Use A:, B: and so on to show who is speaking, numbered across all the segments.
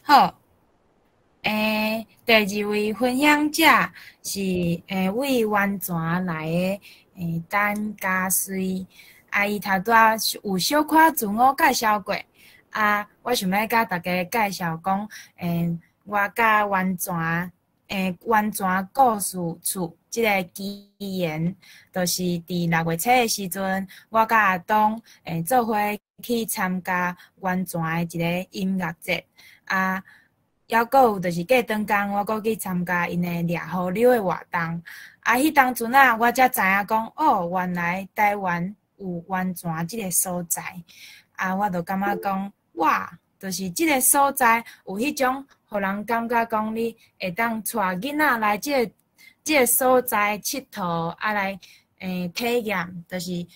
A: 好，第二位分享者是位源泉來的陳嘉穗，啊，伊頭拄仔有小可自我介紹過，啊，我想欲佮大家介紹講，我佮源泉，源泉故事厝這个機緣，就是佇6月初的時陣，我佮阿東做伙去參加源泉的一个音樂節，啊，猶閣有就是過長工，我閣去參加𪜶的掠河流的活動。啊，彼當陣啊，我才知影講，哦，原來台灣有源泉這个所在。啊，我就感覺講，哇，就是這个所在有彼種，予人感覺講你會當帶囡仔來這个所在𨑨迌，啊來體驗，就是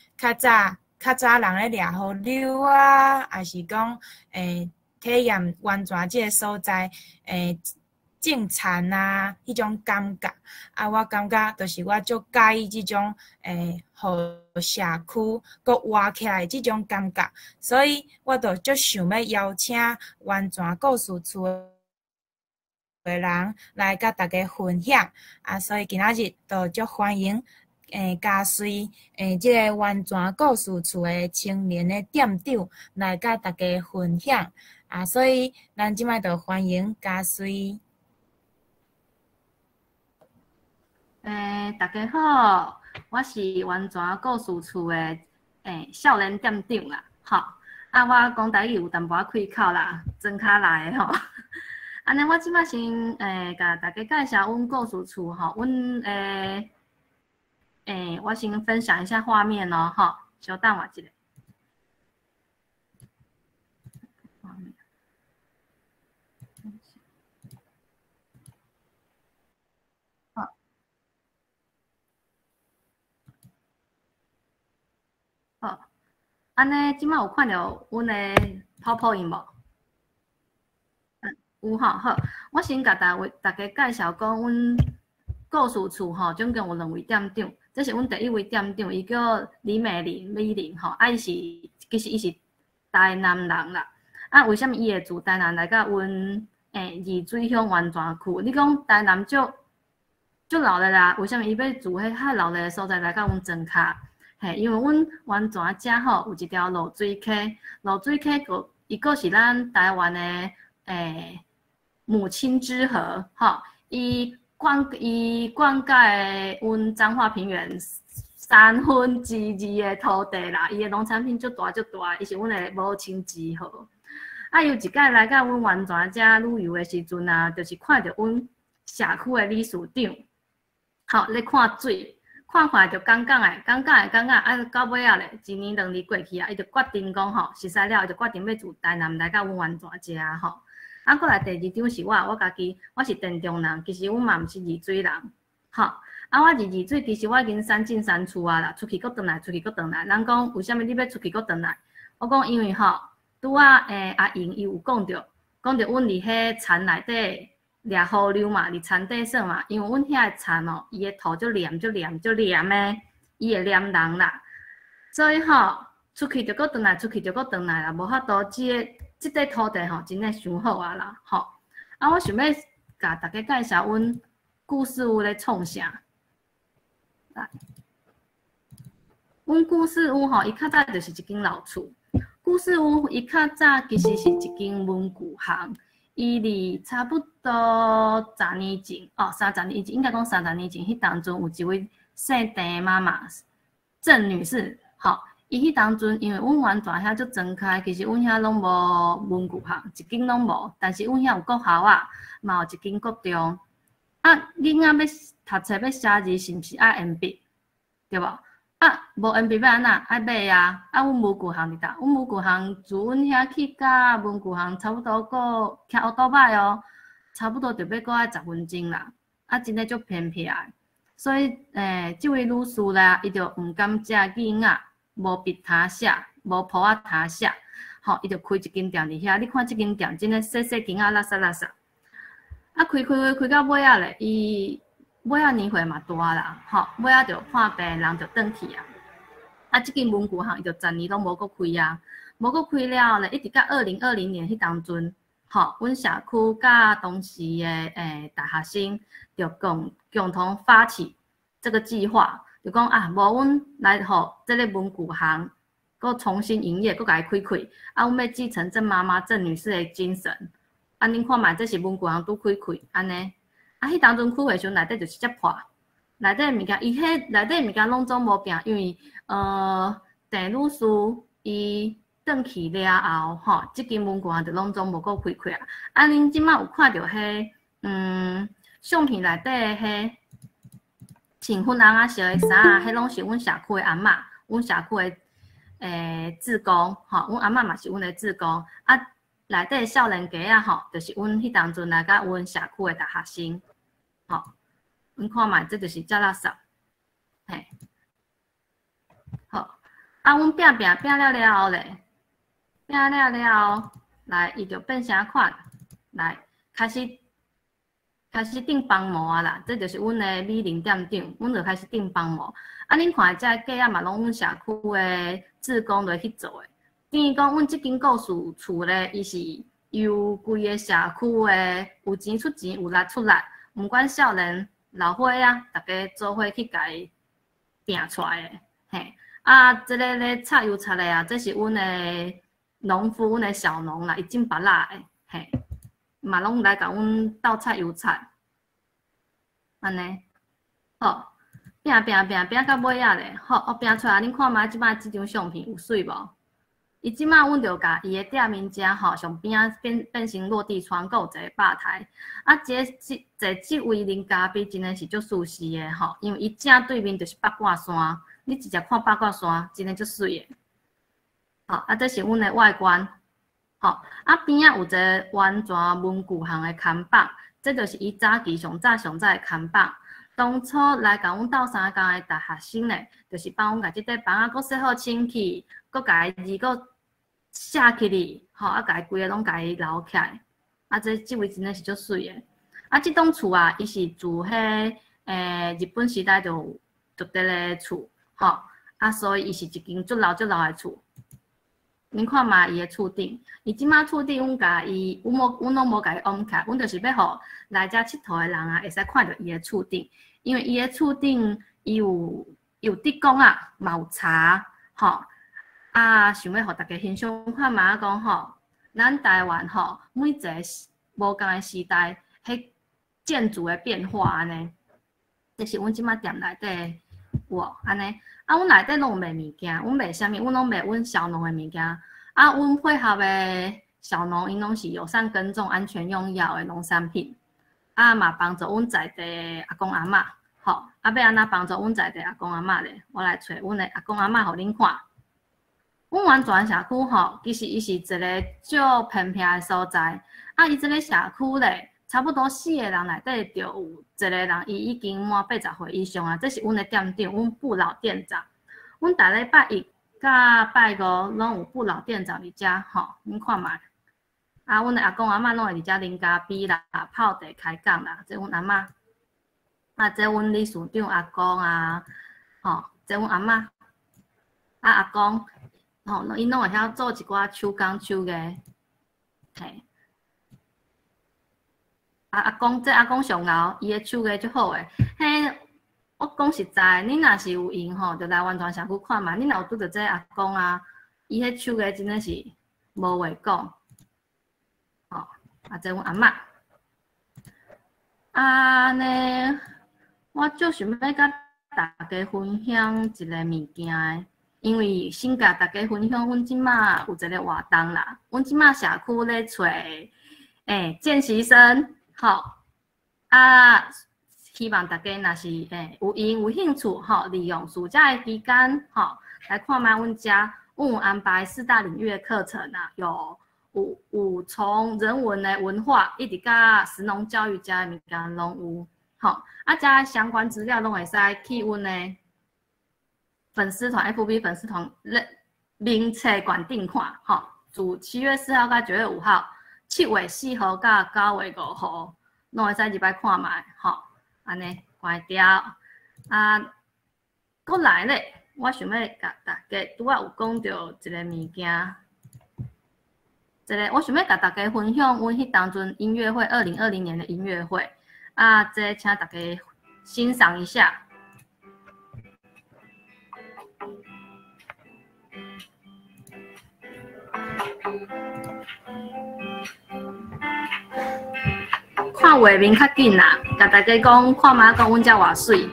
A: 較早人咧掠河流啊，抑是講體驗源泉這个所在種田啊，彼種感覺。啊，我感覺就是我足佮意這種予社區閣活起來這種感覺，所以我就足想欲邀請源泉故事厝的人來佮大家分享。啊，所以今仔日就足歡迎嘉穗這个源泉故事厝的青年的店長來佮大家分享。啊，所以咱這擺就歡迎嘉穗。
B: 大家好，我是源泉故事厝的少年店長啦，吼。啊，我講台語有淡薄仔開口啦，莊跤來的吼。按呢，我這擺先共大家介紹阮故事厝吼，阮我先分享一下畫面哦，吼，稍等我一下。好，好，按呢，這擺有看著阮的 PowerPoint 無？有吼，好，我先共大家介紹講，阮故事厝吼，總共有兩位店長，這是阮第一位店長，伊叫李美玲，美玲吼，啊，伊是其實伊是台南人啦，啊，為啥物伊會自台南來到阮二水鄉源泉區？你講台南足足鬧熱啦，為啥物伊欲住彼較鬧熱的所在來到阮莊跤？嘿，因為阮源泉遮吼有一條濁水溪，濁水溪閣伊閣是咱台灣的母親之河，吼，伊灌溉阮彰化平原2/3的土地啦，伊的農產品足大足大，伊是阮的母親之河。啊，伊有一擺來到阮源泉遮旅遊的時陣啊，就是看著阮社區的理事長，吼，咧看水，看看就感覺的，感覺的，感覺啊，到尾仔咧，一年兩年過去啊，伊就決定講吼，熟似了，伊就決定欲自台南來到阮源泉遮吼。啊，過來第二張是我，我家己我是田中人，其實阮嘛毋是二水人，吼。啊，我佇二水，其實我已經三進三出啊啦，出去閣轉來，出去閣轉來。人講為啥物你欲出去閣轉來？我講因為吼，拄仔阿瑩伊有講著，講著阮佇彼田內底掠河流嘛，佇田底耍嘛，因為阮遐的田哦，伊的土足黏足黏足黏的，伊會黏人啦。所以吼，出去就閣轉來，出去就閣轉來啦，無法度這塊土地吼，真的傷好啊啦，吼！啊，我想欲共大家介紹阮故事屋咧創啥。來，阮故事屋吼，伊較早就是一間老厝。故事屋伊較早其實是一間文具行，伊佇差不多十年前，哦，三十年前，應該講三十年前，彼當陣有一位姓鄭的媽媽，鄭女士，吼。伊彼當陣，因為阮源泉遐足莊跤，其實阮遐攏無文具行，一間攏無。但是阮遐有國校仔，嘛有一間國中。啊，囡仔欲讀冊欲寫字，是毋是愛鉛筆？對無？啊，無鉛筆欲按怎？愛買啊！啊，阮文具行佇佗？阮文具行自阮遐去到文具行，差不多閣騎烏托擺哦，差不多著欲閣愛十分鐘啦。啊，真的足偏僻的。所以，這位女士啦，伊就毋甘遮囡仔無筆通寫，無簿仔通寫，吼，伊就開一間店佇遐。你看這間店真的細細間仔，垃圾垃圾。啊，開開開到尾仔咧，伊尾仔年歲嘛大啦，吼，尾仔就破病，人就轉去啊。啊，這間文具行伊就十年攏無閣開啊，無閣開了後咧，一直到2020年彼當陣，吼，阮社區佮當時的大學生就共同發起這個計劃，就講啊，無阮來予這个文具行閣重新營業，閣共伊開開。啊，阮欲繼承鄭媽媽鄭女士的精神。啊，恁看覓，這是文具行拄開開，按呢。啊，彼當陣開會時陣內底就是遮破，內底物件，伊彼內底物件攏總無變，因為鄭女士伊轉去了後，吼，這間文具行就攏總無閣開開啊。啊，恁這馬有看著彼相片內底彼穿粉紅仔色的衫仔，彼攏是阮社區的阿嬤，阮社區的志工，吼，阮阿嬤嘛是阮的志工。啊，內底少年家仔吼，就是阮彼當陣來佮阮社區的大學生，吼，阮看覓，這就是遮垃圾，嘿，好，啊，阮拼拼拼了了後咧，拼了了後，來，伊就變啥款？來，開始釘房膜啊啦，這就是阮的美玲店長，阮就開始釘房膜。啊，恁看這個架仔嘛，攏阮社區的志工落去做的。等於講，阮這間故事厝咧，伊是由規个社區的有錢出錢，有力出力，毋管少年老歲仔，逐家做伙去共伊拼出來的。嘿，啊，這个咧插油插的啊，這是阮的農夫，阮的小農啦，伊種芭樂的，嘿，嘛攏來共阮鬥插油插，按呢，好，拼拼拼拼到尾仔咧，好，我拼出來，恁看覓這擺這張相片有媠無？伊這擺阮就共伊的店面遮吼，上邊仔變成落地窗，閣有一個吧台。啊，這這坐這位啉咖啡真的是足舒適的吼，因為伊正對面就是八卦山，你直接看八卦山，真的足媠的。好，啊，這是阮的外觀。吼，啊邊仔有一个源泉文具行的看板，這就是伊早期上早上早的看板。當初來共阮鬥相共的大學生咧，就是幫阮共這塊板仔閣洗好清氣，閣共伊字閣寫起哩，吼，啊，共伊規个攏共伊留起來。啊，這位真的是足媠的。啊，這棟厝啊，伊是自彼日本時代就有佇咧厝，吼，啊，所以伊是一間足老足老的厝。恁看覓伊的厝頂，伊這馬厝頂，阮共伊，阮無，阮攏無共伊掩起來，阮就是欲予來遮𨑨迌的人啊，會使看著伊的厝頂，因為伊的厝頂伊有竹篙仔，嘛有柴，吼，啊，想欲予大家欣賞看覓講吼，咱台灣吼，每一个無仝的時代，彼建築的變化按呢，這是阮這馬店內底有無按呢？啊，阮內底攏有賣物件，阮賣啥物？阮攏賣阮小農的物件。啊，阮配合的小農，𪜶攏是友善耕種、安全用藥的農產品。啊，嘛幫助阮在地的阿公阿嬤，吼，啊，欲按怎幫助阮在地阿公阿嬤咧？我來揣阮的阿公阿嬤予恁看。阮源泉社區吼，其實伊是一个足偏僻的所在。啊，伊這个社區咧，差不多四个人內底就有一個人，伊已經滿80歲以上啊。這是阮的店長，阮不老店長。阮逐禮拜一佮拜五攏有不老店長佇遮吼，恁看覓。啊，阮的阿公阿嬤攏會佇遮啉咖啡啦、泡茶、開講啦。這阮阿嬤，啊，這阮理事長阿公啊，吼，這阮阿嬤，啊阿公，吼，𪜶攏會曉做一寡手工手藝，嘿。啊，阿公，這阿公上𠢕，伊的手藝足好的。嘿，我講實在，恁若是有閒吼，就來源泉社區看覓。恁若有拄著這阿公啊，伊彼手藝真的是無話講。吼，啊，這阮阿嬤。按呢，我足想欲佮大家分享一个物件的，因為先共大家分享，阮這馬有一个活動啦。阮這馬社區咧揣見習生。吼，啊，希望大家若是有閒有興趣吼，利用暑假的期間吼，來看覓阮遮，阮有安排四大領域的課程啊，有從人文的文化，一直到食農教育遮的物件攏有，吼，啊，遮相關資料攏會使去阮的粉絲團 FB 粉絲團咧名冊館頂看，吼，自7月4號到9月5號。7月4號到9月5號，攏會使入來看覓，吼，按呢關掉。啊，閣來咧，我想欲共大家拄仔有講著一个物件，這个我想欲共大家分享阮彼當陣音樂會，2020年的音樂會。啊，這請大家欣賞一下。看畫面較緊啦，共大家講，看覓講阮遮偌媠。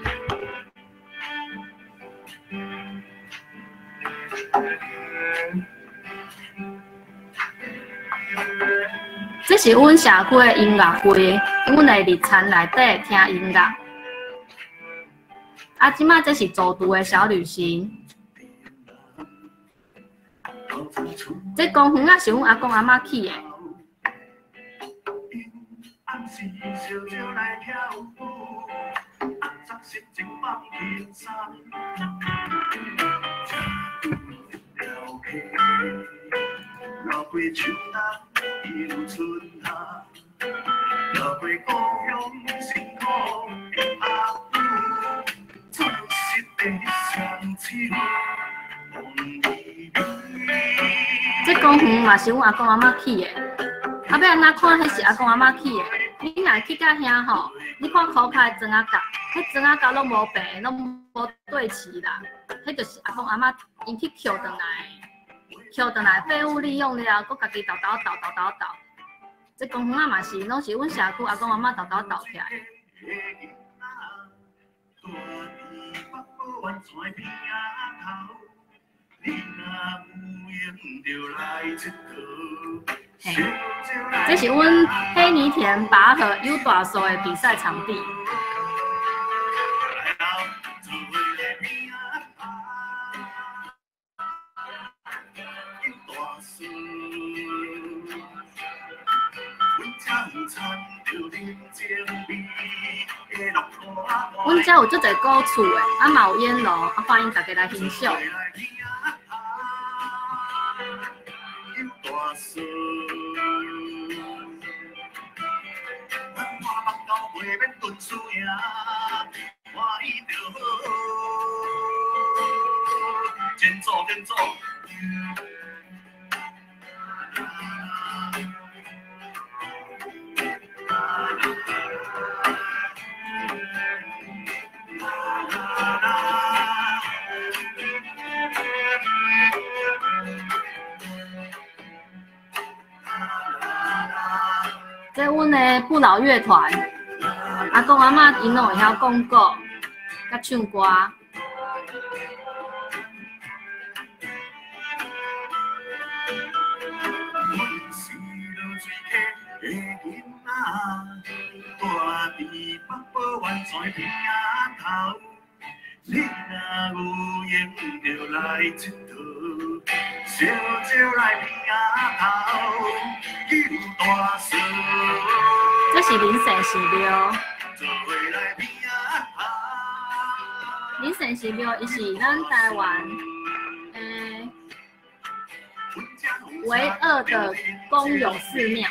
B: 這是阮社區的音樂會，阮會佇田內底聽音樂。啊，這擺這是走讀的小旅行。這公園仔是阮阿公阿嬤起的。這公園嘛是阮阿公阿嬤起的，啊，欲按怎看？彼是阿公阿嬤起的。你若去到遐吼，你看塗跤的磚仔角，彼磚仔角攏無平，攏無對齊啦。彼就是阿公阿嬤𪜶去抾轉來，抾轉來廢物利用了，閣家己沓沓沓沓沓沓。這公園仔嘛是，攏是阮社區阿公阿嬤沓沓沓起來的。嘿，這是阮黑泥田拔河有大數的比賽場地。阮遮有足濟古厝的，啊嘛有煙爐，啊歡迎大家來欣賞。這阮的不老樂團，阿公阿嬤𪜶攏會曉講古，佮唱歌。這是林姓寺廟，林姓寺廟，伊是咱台灣唯二的公有寺廟。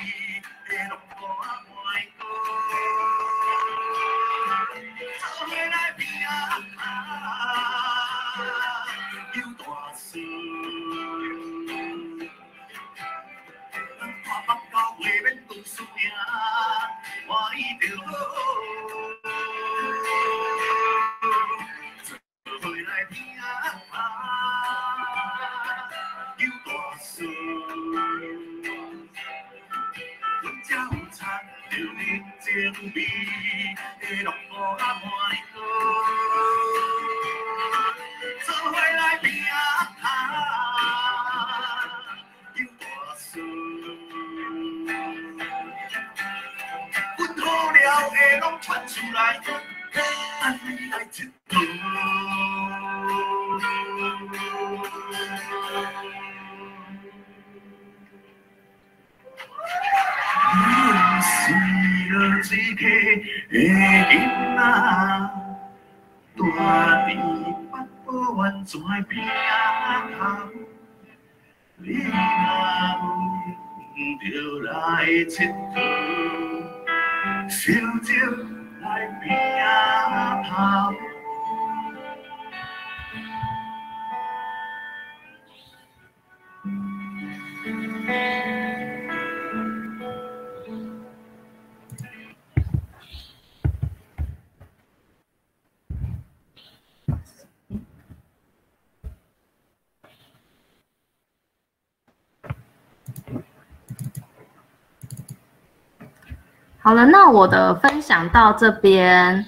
B: 好了，那我的分享到這邊。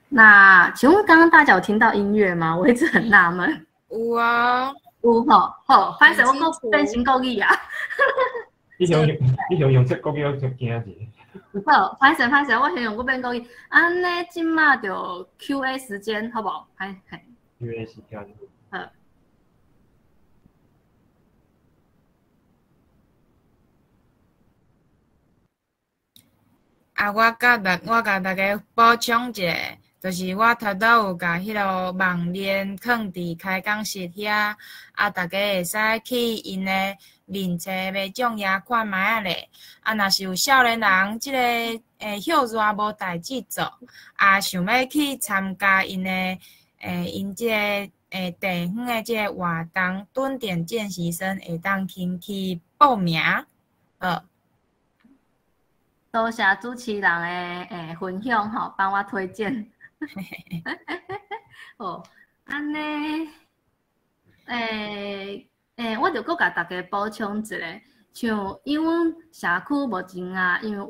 B: 那請問剛剛大家有聽到音樂嗎？我一直很納悶。
A: 有啊，
B: 有吼，好，歹勢我閣變成國語啊。
C: 你想用這國語，我就驚一下。
B: 好，歹勢歹勢，我形容閣變國語。按呢，這馬就 Q&A 時間，好無？嘿嘿。
C: Q&A 時間。
B: 好。
A: 啊，我共大家補充一下，就是我頭拄有共彼个網鏈囥佇開講室遐，啊，大家會使去𪜶的面冊袂眾遐看覓仔咧。啊，若是有少年人這个歇熱無代誌做，啊，想欲去參加𪜶的𪜶這个地方的這個活動，蹲點見習生會當先去報名，好。
B: 多謝主持人的分享吼，幫我推薦。好，按呢，我就閣共大家補充一下，像因為阮社區目前啊，因為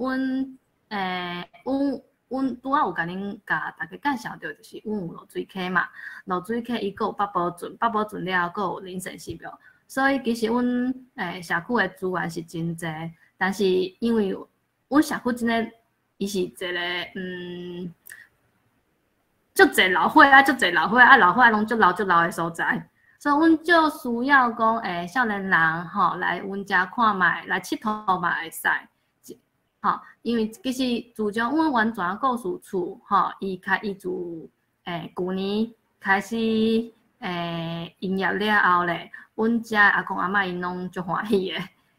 B: 阮拄仔有共恁共大家介紹著，就是阮有濁水溪嘛，濁水溪伊閣有北寶圳，北寶圳了後閣有林森溪廟，所以其實阮社區的資源是真濟，但是因為阮社區真的，伊是一個足濟老歲仔，足濟老歲仔，老歲仔攏足老足老的所在，所以阮就需要講，少年人吼來阮遮看覓，來𨑨迌嘛會使，吼，因為其實自從阮源泉故事厝吼，伊開伊自舊年開始營業了後咧，阮遮阿公阿嬤𪜶攏足歡喜的。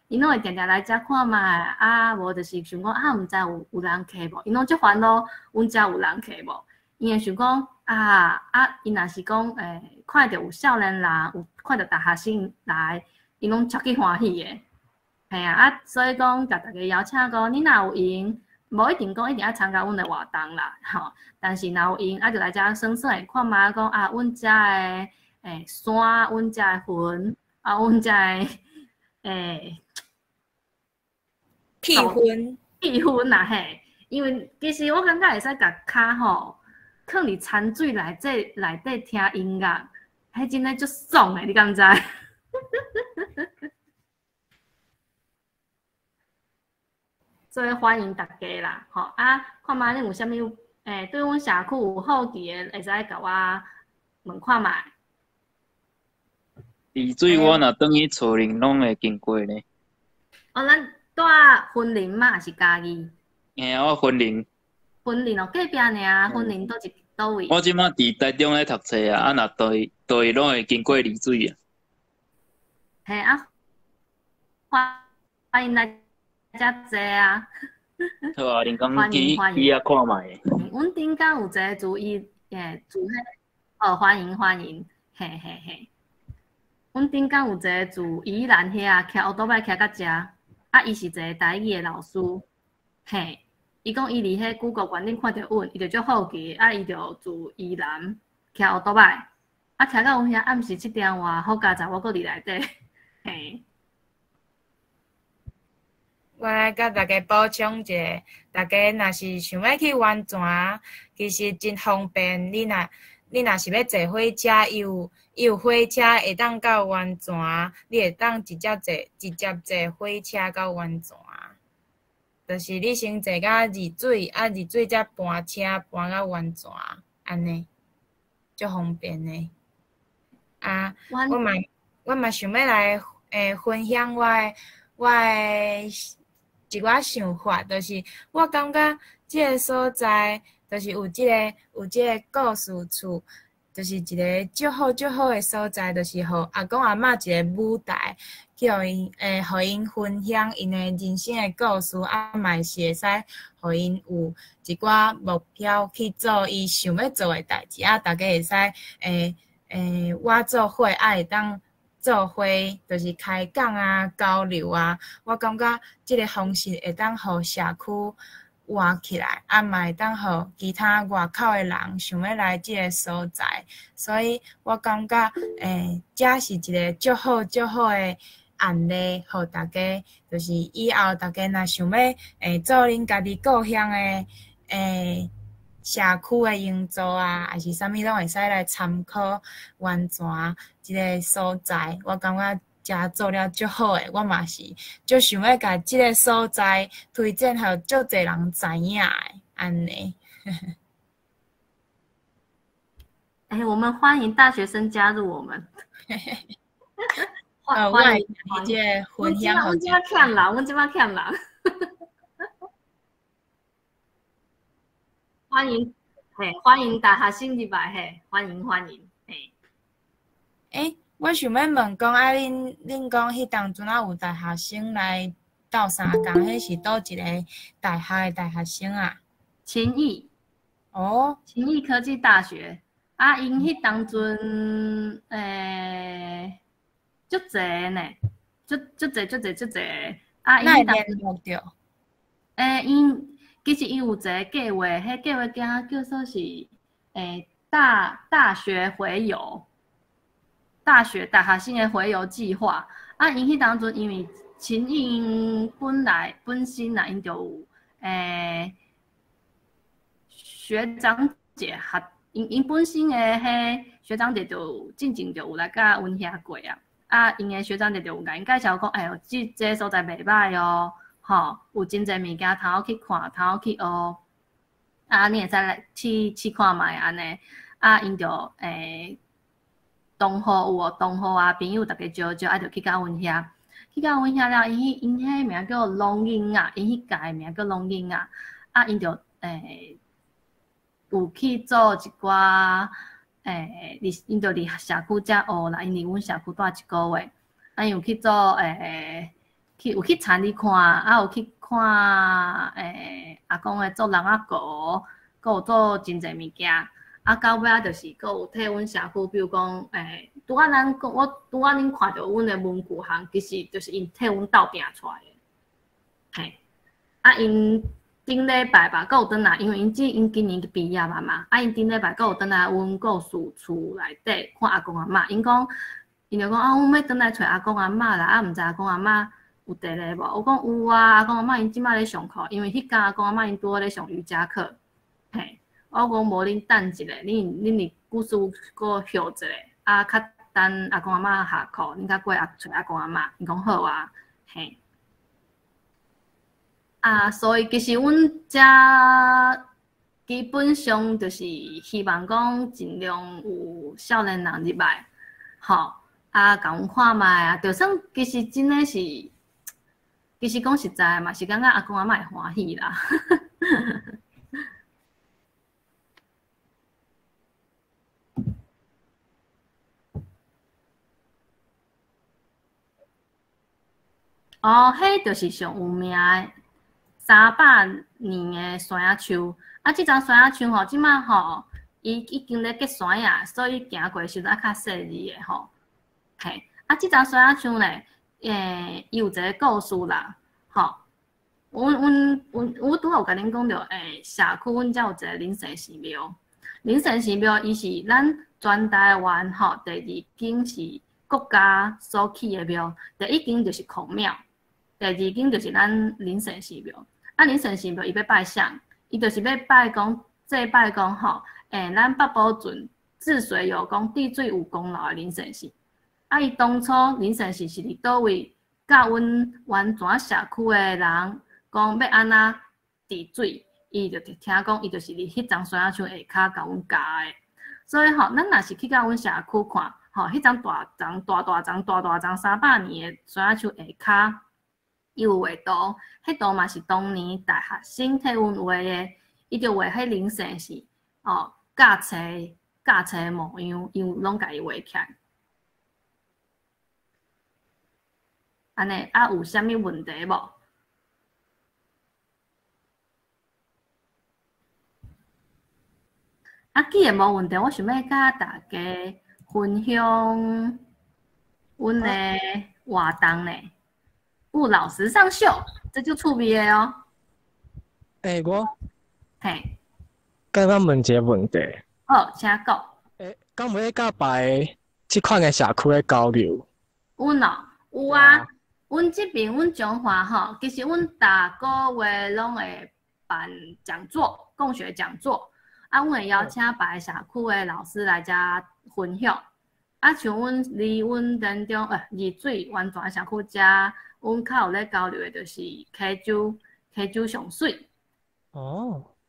B: 𪜶攏會定定來遮看覓，啊，無就是想講啊，毋知有人客無？𪜶攏足煩惱，阮遮有人客無？𪜶會想講啊，𪜶若是講看著有少年人，有看著大學生來，𪜶攏超級歡喜的。嘿啊，啊，所以講，共大家邀請講，你若有閒，無一定講一定愛參加阮的活動啦，吼。但是若有閒，啊，就來遮耍耍，看覓講啊，阮遮的山，阮遮的雲，啊，阮遮的
A: 氣氛，
B: 氣氛啦嘿，因為其實我感覺會使共跤吼，囥佇田水內底內底聽音樂，彼真的足爽的，你敢知？所以歡迎大家啦，吼啊，看覓恁有啥物對阮社區有好奇的，會使共我問看覓。
D: 麗水我若轉去厝裡，攏會經過呢。
B: 哦，咱住雲林嗎？還是嘉義？
D: 嘿啊，我雲林。
B: 雲林哦，隔壁爾，雲林佗一佗位？
D: 我這馬佇台中咧讀冊啊，啊若對對攏會經過麗水啊。
B: 嘿啊，歡迎來遮坐啊！
D: 好啊，恁講去去遐看覓。
B: 阮頂工有一個住伊住彼，哦，歡迎歡迎，嘿嘿嘿。阮頂工有一個住宜蘭遐，騎烏多擺騎到遮。啊，伊是一個台語的老師，嘿，伊講伊佇彼 Google 懸頂看著阮，伊就足好奇，啊，伊就住宜蘭，騎烏多擺，啊，騎到阮遐暗時7點外，好佳哉，我閣佇內底，嘿。
A: 我來共大家補充一下，大家若是想欲去源泉，其實真方便。你若是欲坐火車，伊有火車會當到源泉，你會當直接坐火車到源泉。就是你先坐到麗水，啊麗水才搬車搬到源泉，按呢，足方便的。啊，我嘛想欲來分享我的一寡想法，就是我感覺這个所在，就是有這个故事厝，就是一个足好足好的所在，就是予阿公阿嬷一个舞台，去予𪜶分享𪜶的人生的故事，啊嘛是會使予𪜶有一寡目標去做伊想欲做的代誌，啊，大家會使我做伙，啊會當做伙，就是開講啊、交流啊，我感覺這个方式會當予社區活起來，啊嘛會當予其他外口的人想欲來這个所在，所以我感覺，這是一个足好足好的案例，予大家，就是以後大家若想欲做恁家己故鄉的社區的營造啊，抑是啥物攏會使來參考源泉這个所在。我感覺遮做了足好的，我嘛是足想欲共這个所在推薦予足濟人知影的，按呢。
B: 欸，我們歡迎大學生加入我們。歡迎
A: 這個分享。
B: 阮這擺欠人，阮這擺欠人。歡迎，嘿，歡迎大學生入來，嘿，歡迎歡迎，嘿。
A: 欸，我想欲問講啊，恁講彼當陣啊有大學生來鬥相共，彼是佗一个大學的大學生啊？
B: 勤益。
A: 哦，
B: 勤益科技大學。啊，𪜶彼當陣，足濟呢，足足濟足濟足濟。啊，𪜶彼當
A: 陣，𪜶
B: 其實伊有一個計劃，彼計劃叫做是，大學回遊，大學生的回遊計劃。啊，𪜶彼當陣因為勤益本來本身啊，𪜶就有，學長姐學。𪜶本身的彼學長姐就進前就有來佮阮遐過啊，啊，𪜶的學長姐就有共𪜶介紹講，哎喲，這所在袂䆀哦，吼，有真濟物件通好去看，通好去學，啊，你會使來試試看覓按呢，啊，𪜶就同學有哦，同學啊，朋友逐家招招，啊，就去到阮遐，去到阮遐了，𪜶彼名叫龍英啊，𪜶彼屆名叫龍英啊，啊，𪜶就有去做一寡，𪜶就佇社區遮學啦，𪜶佇阮社區蹛一个月，啊，𪜶有去做有去田裡看，啊，有去看阿公的做籠仔糊，閣有做真濟物件，啊，到尾仔就是閣有替阮社區，比如講，拄仔咱講，我拄仔恁看著阮的文具行，其實就是𪜶替阮鬥拚出來的，嘿，啊，𪜶。頂禮拜吧，閣有轉來，因為𪜶今年畢業啊嘛，啊，𪜶頂禮拜閣有轉來阮故事厝內底看阿公阿嬤，𪜶講，𪜶就講啊，阮欲轉來揣阿公阿嬤啦，啊，毋知阿公阿嬤有佇咧無？我講有啊，阿公阿嬤𪜶這擺咧上課，因為彼工阿公阿嬤𪜶拄好咧上瑜伽課，嘿，我講無恁等一下，恁佇故事閣歇一下，啊，較等阿公阿嬤下課，恁較過來揣阿公阿嬤，𪜶講好啊，嘿。啊，所以其實阮遮基本上就是希望講盡量有少年人入來，吼，啊，共阮看覓啊，就算其實真的是，其實講實在嘛，是感覺阿公阿嬤會歡喜啦。哦，彼就是上有名的300年的山仔樹，啊，這叢山仔樹吼，這擺吼，伊已經咧結山仔，所以行過時陣較細膩的吼。嘿，啊，這叢山仔樹咧，伊有一個故事啦，吼。阮拄仔有共恁講著，社區阮遮有一個林姓寺廟，林姓寺廟伊是咱全台灣吼第二間是國家所起的廟，第一間就是孔廟。第二間就是咱林姓寺廟，啊，林姓寺廟伊欲拜啥？伊就是欲拜講祭拜講吼，咱北埔圳治水有功、治水有功勞的林姓寺。啊，伊當初林姓寺是佇佗位教阮源泉社區的人講欲按怎治水，伊就聽講，伊就是佇彼叢山仔樹下跤共阮教的。所以吼，咱若是去到阮社區看，吼，彼叢大叢、大大叢、大大叢300年的山仔樹下跤。伊有畫圖，彼圖嘛是當年大學生替阮畫的，伊就畫彼林姓寺哦，教冊模樣，伊有攏共伊畫起來。按呢啊，有啥物問題無？啊，既然無問題，我想欲佮大家分享阮的活動呢。不老時尚秀，這就趣味的哦。
E: 欸，我，
B: 嘿，
E: 剛剛問一个問題。
B: 好，請講。
E: 欸，敢有咧佮別這款的社區的交流？
B: 阮哦，有啊，阮這邊阮彰化吼，其實阮逐個月攏會辦講座，共學講座。啊，阮會邀請別个社區的老師來遮分享。啊，像阮離阮田中，二水源泉社區遮，阮較有咧交流的，就是溪洲，溪洲上媠。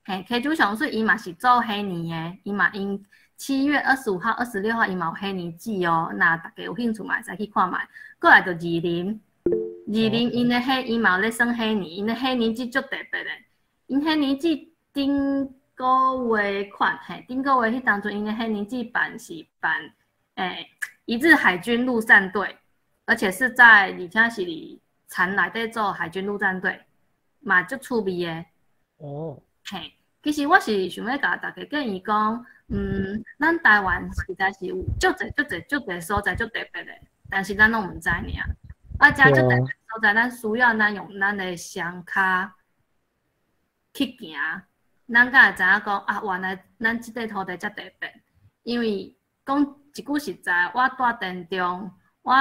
B: 嘿，溪洲上媠，伊嘛是做火年的，伊嘛𪜶7月25號、26號，伊嘛有火年祭哦。若大家有興趣嘛，會使去看覓。過來就二林，二林𪜶的火，伊嘛有咧耍火年，𪜶的火年祭足特別的。𪜶火年祭頂個月款，嘿，頂個月彼當陣，𪜶的火年祭辦是辦，一日海軍陸戰隊，而且是在，而且是佇田內底做海軍陸戰隊，嘛足趣味的。嘿，其實我是想欲共大家建議講，咱台灣實在是有足濟足濟足濟所在足特別的，但是咱攏毋知爾。啊，遮足特別所在，咱需要咱用咱的雙跤去行，咱才會知影講啊，原來咱這塊土地遮特別。因為講一句實在，我蹛田中，我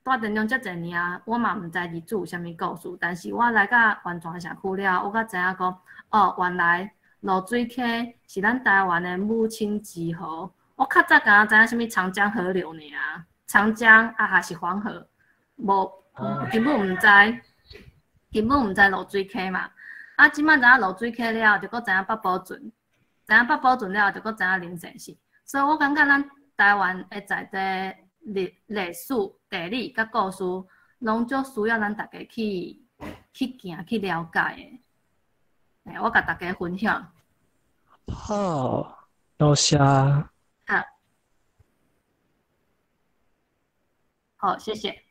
B: 蹛田中遮濟年啊，我嘛毋知二水有啥物故事，但是我來到源泉社區了，我才知影講，哦，原來濁水溪是咱台灣的母親之河。我較早敢若知影啥物長江河流爾，長江啊，還是黃河，無根本毋知，根本毋知濁水溪嘛。啊，這擺知影濁水溪了，就閣知影八堡船，知影八堡船了，就閣知影林姓氏。所以我感覺咱台灣的在地歷史、地理佮故事，攏足需要咱大家去行去了解的。我共大家分享。
E: 好，多謝。
B: 好，好，謝謝。